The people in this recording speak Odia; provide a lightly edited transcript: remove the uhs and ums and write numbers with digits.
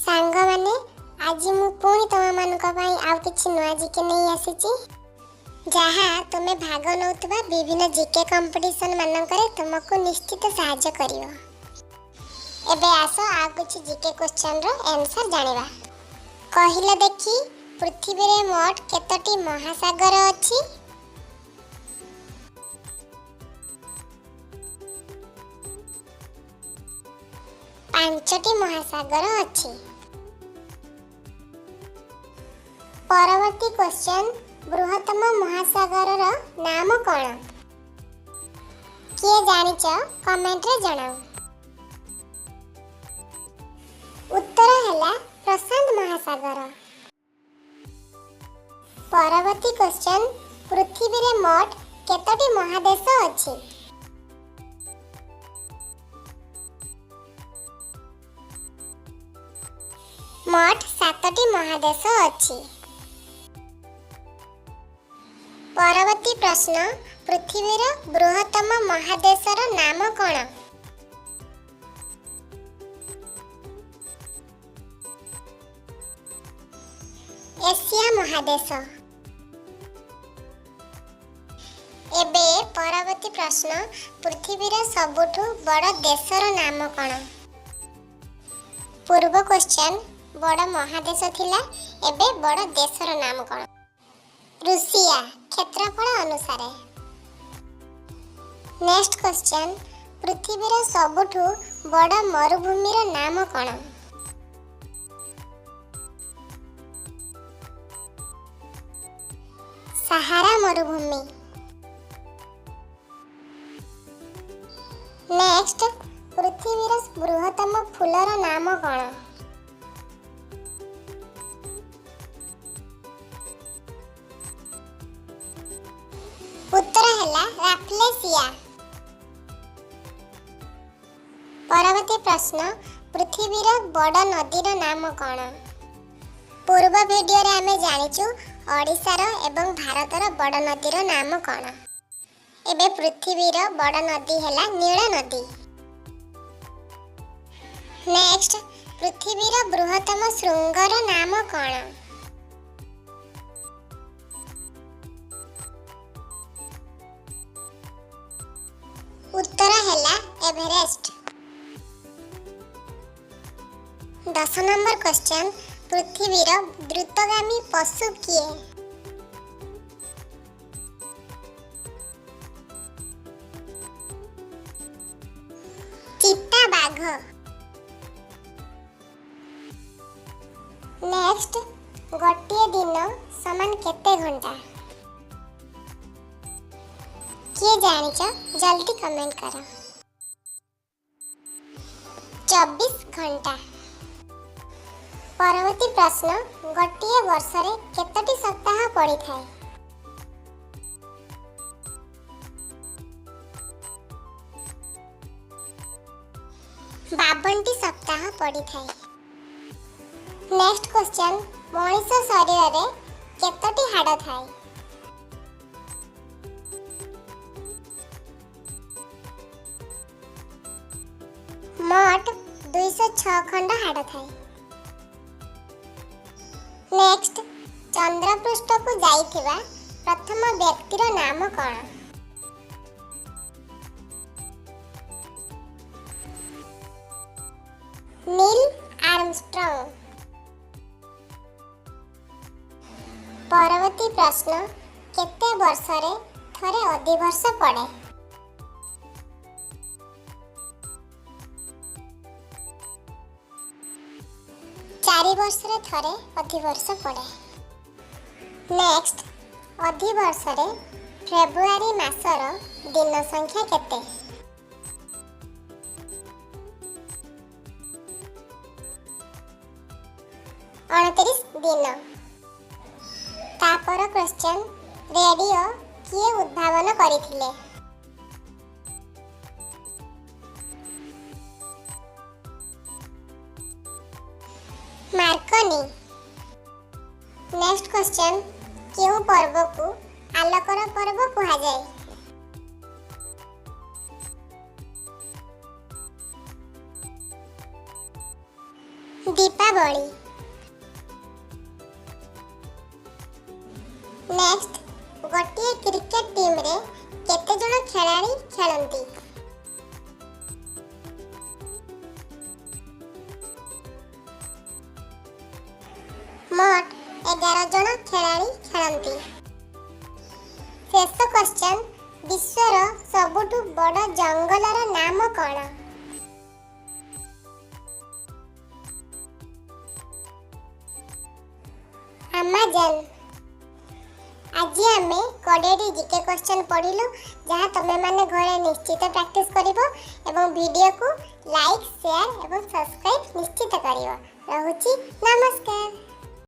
ସାଙ୍ଗମାନେ, ଆଜି ମୁଁ ପୁଣି ତୁମମାନଙ୍କ ପାଇଁ ଆଉ କିଛି ନୂଆ ଜିକେ ନେଇ ଆସିଛି, ଯାହା ତୁମେ ଭାଗ ନେଉଥିବା ବିଭିନ୍ନ ଜିକେ କମ୍ପିଟିସନ୍ ମାନଙ୍କରେ ତୁମକୁ ନିଶ୍ଚିତ ସାହାଯ୍ୟ କରିବ। ଏବେ ଆସ, ଆଉ କିଛି ଜିକେ କ୍ୱେଶ୍ଚନର ଆନ୍ସର ଜାଣିବା। କହିଲ ଦେଖି, ପୃଥିବୀରେ ମୋଟ କେତୋଟି ମହାସାଗର ଅଛି? ପାଞ୍ଚଟି ମହାସାଗର ଅଛି। ପରବର୍ତ୍ତୀ କ୍ୱେଶ୍ଚନ୍, ବୃହତ୍ତମ ମହାସାଗରର ନାମ କ'ଣ? କିଏ ଜାଣିଛ, କମେଣ୍ଟରେ ଜଣାଅ। ଉତ୍ତର ହେଲା ପ୍ରଶାନ୍ତ ମହାସାଗର। ପରବର୍ତ୍ତୀ କ୍ୱେଶ୍ଚନ୍, ପୃଥିବୀରେ ମୋଟ କେତୋଟି ମହାଦେଶ ଅଛି? ମୋଟ ସାତଟି ମହାଦେଶ ଅଛି। ପରବର୍ତ୍ତୀ ପ୍ରଶ୍ନ, ପୃଥିବୀର ବୃହତ୍ତମ ମହାଦେଶର ନାମ କ'ଣ? ଏସିଆ ମହାଦେଶ। ଏବେ ପରବର୍ତ୍ତୀ ପ୍ରଶ୍ନ, ପୃଥିବୀର ସବୁଠୁ ବଡ଼ ଦେଶର ନାମ କ'ଣ? ପୂର୍ବ କ୍ୱେଶ୍ଚନ୍ ବଡ଼ ମହାଦେଶ ଥିଲା, ଏବେ ବଡ଼ ଦେଶର ନାମ କ'ଣ? ରୁଷିଆ, କ୍ଷେତ୍ରଫଳ ଅନୁସାରେ। ନେକ୍ସଟ କ୍ୱେଶ୍ଚନ୍, ପୃଥିବୀର ସବୁଠୁ ବଡ଼ ମରୁଭୂମିର ନାମ କ'ଣ? ସାହାରା ମରୁଭୂମି। ନେକ୍ସଟ, ପୃଥିବୀର ବୃହତ୍ତମ ଫୁଲର ନାମ କ'ଣ? ଉତ୍ତର ହେଲା ରାଫ୍ଲେସିଆ। ପରବର୍ତ୍ତୀ ପ୍ରଶ୍ନ, ପୃଥିବୀର ବଡ଼ ନଦୀର ନାମ କ'ଣ? ପୂର୍ବ ଭିଡ଼ିଓରେ ଆମେ ଜାଣିଛୁ ଓଡ଼ିଶାର ଏବଂ ଭାରତର ବଡ଼ ନଦୀର ନାମ କ'ଣ। ଏବେ ପୃଥିବୀର ବଡ଼ ନଦୀ ହେଲା ନୀଳ ନଦୀ। ନେକ୍ସଟ, ପୃଥିବୀର ବୃହତ୍ତମ ଶୃଙ୍ଗର ନାମ କ'ଣ? ଉତ୍ତର ହେଲା ଏଭରେଷ୍ଟ। 10 ନମ୍ବର କ୍ୱେଶ୍ଚନ୍, ପୃଥିବୀର ଦ୍ରୁତଗାମୀ ପଶୁ କିଏ? ଚିତା ବାଘ। ନେକ୍ସଟ, ଗୋଟିଏ ଦିନ ସମାନ କେତେ ଘଣ୍ଟା? କିଏ ଜାଣିଛ, ଜଲ୍ଦି କମେଣ୍ଟ କର। 24 ଘଣ୍ଟା। ପରବର୍ତ୍ତୀ ପ୍ରଶ୍ନ, ଗୋଟିଏ ବର୍ଷରେ କେତୋଟି ସପ୍ତାହ ପଡ଼ିଥାଏ? 52ଟି ସପ୍ତାହ ପଡ଼ିଥାଏ। ନେକ୍ସଟ କ୍ୱେଶ୍ଚନ୍, ମଣିଷ ଶରୀରରେ କେତୋଟି ହାଡ଼ ଥାଏ? ମୋଟ 206 ଖଣ୍ଡ ହାଡ଼ ଥାଏ। ନେକ୍ସଟ, ଚନ୍ଦ୍ରପୃଷ୍ଠକୁ ଯାଇଥିବା ପ୍ରଥମ ବ୍ୟକ୍ତିର ନାମ କ'ଣ? ନୀଲ ଆର୍ମଷ୍ଟ୍ରଙ୍ଗ। ପରବର୍ତ୍ତୀ ପ୍ରଶ୍ନ, କେତେ ବର୍ଷରେ ଥରେ ଅଧିବର୍ଷ ପଡ଼େ? 4 ବର୍ଷରେ ଥରେ ଅଧିବର୍ଷ ପଡ଼େ। ନେକ୍ସଟ, ଅଧିବର୍ଷରେ ଫେବୃଆରୀ ମାସର ଦିନ ସଂଖ୍ୟା କେତେ? 29 ଦିନ। ତାପର କ୍ୱେଶ୍ଚନ୍, ରେଡ଼ିଓ କିଏ ଉଦ୍ଭାବନ କରିଥିଲେ? ମାର୍କୋନି। ନେକ୍ସଟ କ୍ୱେଶ୍ଚନ୍, କେଉଁ ପର୍ବକୁ ଆଲୋକର ପର୍ବ କୁହାଯାଏ? ଦୀପାବଳି। ନେକ୍ସଟ, ଗୋଟିଏ କ୍ରିକେଟ ଟିମ୍ରେ କେତେ ଜଣ ଖେଳାଳି ଖେଳନ୍ତି? ମୋଟ 11 ଜଣ ଖେଳାଳି ଖେଳନ୍ତି। ଶେଷ କ୍ୱେଶ୍ଚନ୍, ବିଶ୍ୱର ସବୁଠୁ ବଡ଼ ଜଙ୍ଗଲର ନାମ କ'ଣ? ଆମାଜନ। ଆଜି ଆମେ 20ଟି ଜିକେ କ୍ୱେଶ୍ଚନ୍ ପଢ଼ିଲୁ, ଯାହା ତୁମେମାନେ ଘରେ ନିଶ୍ଚିତ ପ୍ରାକ୍ଟିସ୍ କରିବ ଏବଂ ଭିଡ଼ିଓକୁ ଲାଇକ୍, ସେୟାର ଏବଂ ସବସ୍କ୍ରାଇବ୍ ନିଶ୍ଚିତ କରିବ। ରହୁଛି, ନମସ୍କାର।